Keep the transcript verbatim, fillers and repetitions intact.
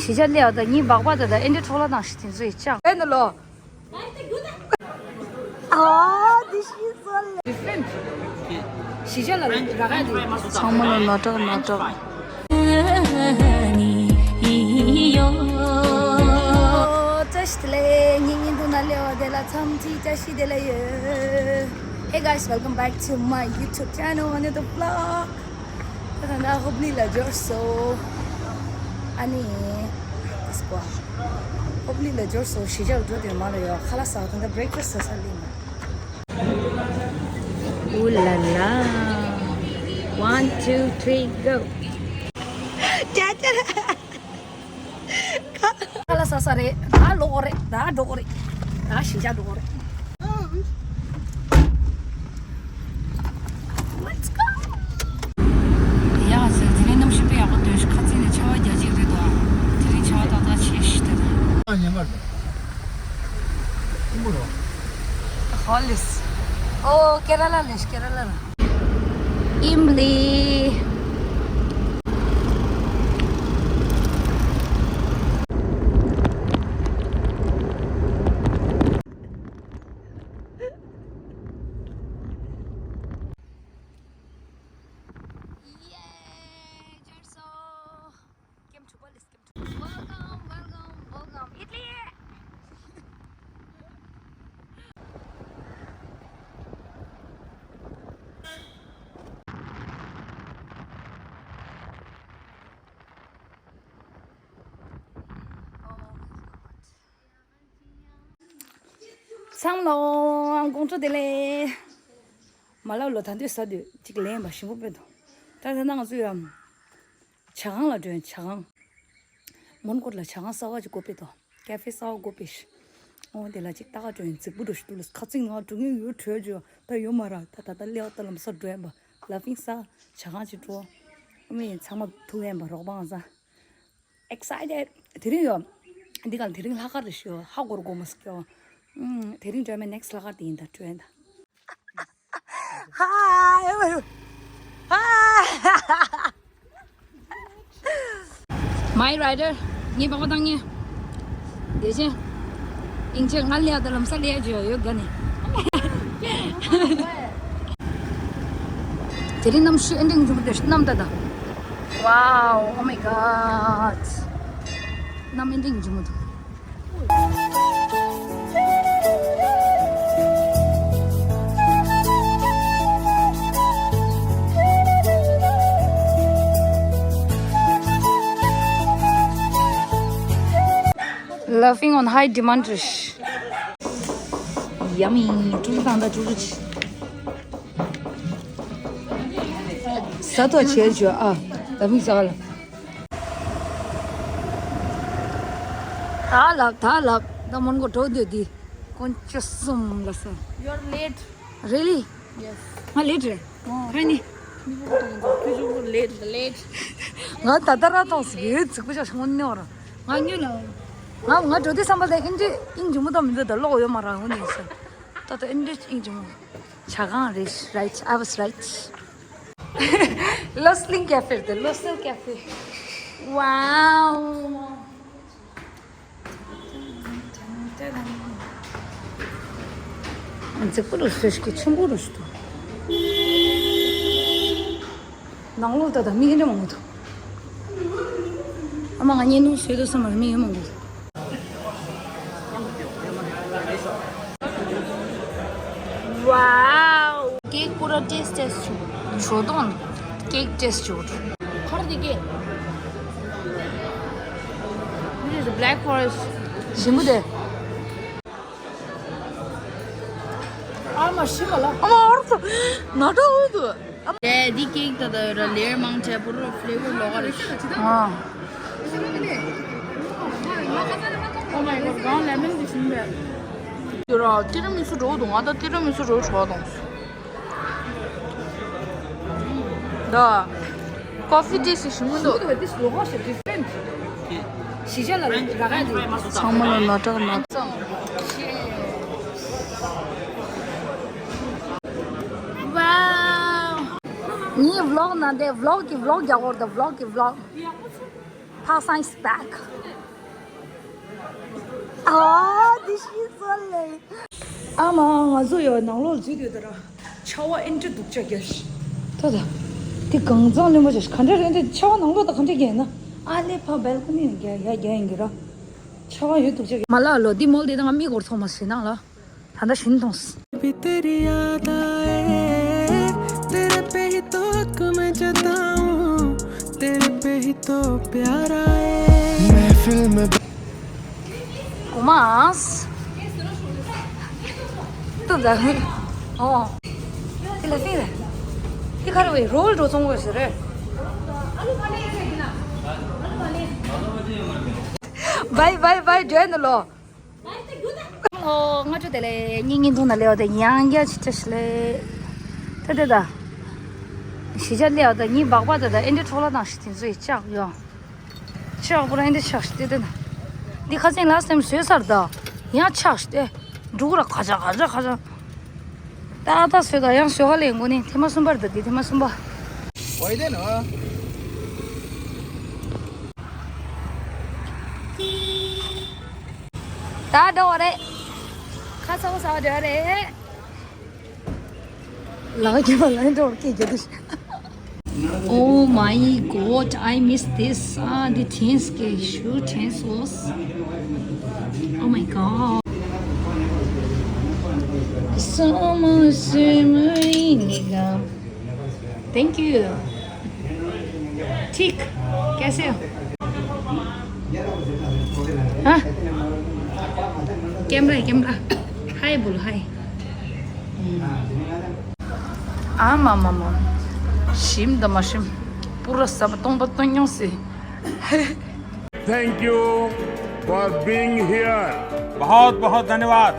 གཞིས་ཆགས་སླེབས་པ་དང་ཉིན་སྦག་སྦག་དང་དང་ཨེ་འདྲ་འཕྲོ་བརླག་བཏང་ཞིག་དེ་ཚོ་ཡི་ཅང་། ཨེ་ན་ལོ། ཨ་this is so different. གཞིས་ཆགས་ལ་རག་ཡ་དེ། ཚང་མ་ལ་ནོར་གྲགས་ནོར་གྲགས། ཨོ་བཀྲ་ཤིས་བདེ་ལེགས། ངའི་བརྙན་ཐུང་ནང་སླེབས་པ་དེ་ལ་འཚམས་འདྲི་བཀྲ་ཤིས་བདེ་ལེགས་ཡོད། Hey guys, welcome back to my YouTube channel, another vlog. ད་ད་ལྟ་ཧོབ་ལི་ལ་འབྱོར་སོང་། ཨ་ནི། དེ་སྐོར། ཧོབ་ལི་ལ་འབྱོར་སོང་། གཞིས་ཆགས་འགྲོ་དུས་མ་ལ་ཡོད་ཁ་ལག་ཟ་བ་ད་ལྟ་breakfast་ཟ་ས་སླེབས་ན། Ooh la la. One, two, three, go. ཁ་ལག་ཟ་ས་རེད། ད་ལོག་གོ་རེད། ད་འགྲོ་གོ་རེད། ད་གཞིས་ཆགས་འགྲོ་གོ་རེད། Let's go. ཡག་ཟེར། དེ་རིང་གནམ་གཤིས་དཔེ་ཡག་པོ་འདུག་ཁ་རྩང་ནས་ཆར་པ་རྒྱག་གི་རེད་དོ། དེ་རིང་ཆར་པ་ཏག་ཏག་ཆེ་ཤི་དེ། ཨ་ཉན་པར་འདུག་ཨིམ་བུ་རོ། ཧོ་ལིས། ཨོ་ཀེ་ར་ལ་ལེ་ཤ་ཀེ་ར་ལ་ལ། ཨིམ་ལི། ཡེ་འབྱོར་སོང་། སྐྱེམས་དྲུག་པ་ལས་སྐྱེམས་དྲུག Welcome, welcome, welcome. ཨིཊ་ལི། ཚང་མ་ལ་དགོང་དྲོ་བདེ་ལེགས། མ་ལབ་ལོ། ད་འདོད་ས་འདོད་ཅིག་ལེན་པ་ཞིམ་པོ་དཔེ་འདུག་ད་ད་ང་ཚོ་ཡ། ཇ་ཁང་ལ་འགྲོ་ཡིན། ཇ་ཁང་། མོན་གྷོ་ལ་ཇ་ཁང་གསར་པ་ཅིག་སྒོ་ཕྱེ་འདུག་ཀ་ཧྥེ་གསར་པ་སྒོ་ཕྱེ་ཤག་ཨོ་དེ་ལ་ཅིག་ལྟ་ག་འགྲོ་ཡིན། རྫིག་པོ་འགྲོ་ཞིག་འདུག་ལ། ཁ་རྩང་ང་འགྲོ་མཁན་ཡོད་བྲོས་བྱོས་ད་ཡོད་མ་རེད། ད་ད་ལྟ་སླེབས་ད་ལམ་སང་འགྲོ་ཡིན་པ། ལ་ཕིང་ས་ཇ་ཁང་ཅིག་འགྲོ། ཨ་མི་ཚང་མ་ཐུག་ཡིན་པ་རོགས་པ་ང་ཚང་། Excited. དེ་རིང་ཡོད། འདི་ག་ལ་དེ་རིང་ལྷག་དཀར་རེད་ཤག་ཧ་གོ་རུ་གོ་མ་སྐྱོ། ཨུམ། དེ་རིང་འགྲོ་མེད་next ལྷག་དཀར་དེ་ཡིན་ད་འགྲོ་ཡིན་ད། Hi, how are you? Hi. My rider. ངའི་པགས་པ་བཏང་ངས། དེ་བཞིན། ཨིང་ཆེ་ང་ལས་ད་ལམ་སང་ལས་བརྗོད་ཡོད་དགའ་ནི། དེ་རིང་གནམ་གཤིས་ཨེ་འདྲ་འཇུ་མི་འདུག་གནམ་ད་ད། Wow, oh my god. གནམ་ཨེ་འདྲ་འཇུ་མི་འདུག Laughing on high demand. Yummy. ཀྲུ་ཀྲུ་དང་ད་ཀྲུ་ཀྲུ་ཆི། ས་ཐོག་བྱས་བྱོས་ཨ། ད་མིག་ཙག་ལ། ད་ལབ་ད་ལབ་ད་མོན་གྷོ་འགྲོ་འདོད་དེ། དཀོན་མཆོག་གསུམ་ལ་ས། You're late. Really? Yes. ང་late རེད། ཁ་ནི། Late, late. ང་ད་ལྟ་ར་ཏོག་ཙམ་ཡོད་ཙིག་པོ་ཅག་ཤོང་ནོར། ང་ཉུལ་ལ། ང་ང་འགྲོ་དུས་བསམ་པ་ལ་ཨིན་ཇི་ཨིན་ཇི་མོ་ད་མི་འདུག་ད་ལོག་ཡོད་མ་ར་འོ་ནི་ས། ད་ད་ཨིན་ཇི་ཨིན་ཇི་མོ། ཇ་ཁང་རེད། Right, I was right. Lost Link Cafe རེད། Lost Link Cafe. Wow. རྫིག་པོ་རུ་སོས་ཀྱི་ཆེན་པོ་རུ་སུ་ནང་ལོགས་ད་ད་མི་ཨེ་འདྲ་མང་པོ་འདུག་ཨ་མ་ང་གཉིས་ནུ་སོས་དོ་བསམ་པར་མི་ཡོད་མང་པོ་འདུག Wow. Cake ཕུ་ར་taste test བྱུང་། ཞོ་དོང་cake taste བྱུང་། ཁར་དེ་cake. This is black forest. ཞིམ་པོ་དེ། ཨ་མ་ཤི་མ་ལ། ཨ་མ་ཨར་ཚོ་ན་ཏྲ་འུ་དུ། དེ་འདི་cake ད་ད་ཡོད་ར་layer མང་ཆེ་པུ་རུ་flavor ལོག་རེད། ཨ། Oh my god, གང་lemon དེ་ཞིམ་པས། ཡོད་ར་ཏི་ར་མི་སུ་འགྲོ་འདུག་ང་ད་ཏི་ར་མི་སུ་འགྲོ་ཆོག་དང་། ད། Coffee taste ཞིམ་པོ་འདུག་གཞིས་ཆགས་ལ་རག་ཡ་འདུག་ཚང་མ་ལ་ན་ཏྲ་ན་ཚང་། Wow. ངའི་vlog ནང་དེ་vlog གི་vlog རྒྱག་གོ་ར་ད་vlog གི་vlog. Park Science Park. Oh, this is so late. ཨ་མ། ང་ཚོ་ཡོད་ནང་ལོགས་འཛུལ་དུས་ད་ར། ཆར་པ་ཨེ་འདྲ་སྡུག་ཅག་རྒྱག་ཤི། ད་ད། འདི་གང་ཚང་ལོན་པ་ཅག་ག་འདྲ་རེད། འདི་ཆར་པ་ནང་ལོགས་ད་ག་འདྲ་རྒྱག་ན། ཨ་ལེ་ཕ་བལ་ཀོ་ནི་རྒྱག་ཡ་རྒྱག་ཡིན་གྱི་ར། ཆར་པ་ཡོད་སྡུག་ཅག་རྒྱག་མ་ལགས་ལོ། འདི་མོལ་འདི་ད་ང་མིག་སྒོར་ཚོགས་མ་ཟིན་ནང་ལ། ད་ལྟ་ཞིན་མཐོང་། भी तेरी याद आए, तेरे पे ही तो हक मैं जताऊं, तेरे पे ही तो प्यार आए। महफिल में གོ་མ། ཏུ་ད། ཨོ། དེ་ལ་ཕིག་རེད། དེ་ག་རེ་བས་རོལ་འགྲོ་ཚོང་དགོས་ཟེར་རེད། བའི་བའི་བའི་འདྲེ་ནི་ལོ། ཨོ། སྔ་དྲོ་དེ་ལས་གཉིད་གཉིད་འཐུང་ན་ལེའོ་དེ་ཡང་རྒྱ་ཆི་ཆ་ཞིག་ལས། དེ་དེ་ད། ཞི་ཆ་ལེའོ་དེ་གཉིད་བག་པ་དེ་ད་ཨེ་འདྲ་འཕྲོ་བརླག་དང་ཞིག་དེ་ཚོ་ཡི་ལྕགས་ཡོ། ལྕགས་པོ་ར་ཨེ་འདྲ་ཆགས་ཤིག་དེ་དེ་ད། འདི་ཁ་སང་last time་བཟོས་ཚར་ད། ཡང་ཆགས་ཤིག་དེ། འབྲུག་ར་ཁ་ཆག་ཁ་ཆག་ཁ་ཆག་ཏག་ཏག་བཟོས་ད་ཡང་བཟོས་ཁ་ལས་མགོ་ནས་ཐེངས་མ་གསུམ་པར་ད་འདི་ཐེངས་མ་གསུམ་པ། ད་འགྲོ་བ་རེད། ཁ་ཚ་བོ་ཚ་བ་འགྲོ་བ་རེད། ལག་རྒྱབ་ལ་འགྲོ་བར་སྐད་རྒྱག་དུས། Oh my God, I miss this. Ah, the tense ke shu tense was. Oh my God. So much memory, nigga. Thank you. ठीक, कैसे हो? हाँ? कैमरा है, कैमरा। हाय बोलो, हाय। ཨ་མ་མ་མ། ཞིམ་དང་མ་ཞིམ། པུ་ར་ཟ་མ་སྟོང་པ་སྟོང་མྱོང་སི། Thank you for being here. बहुत बहुत धन्यवाद।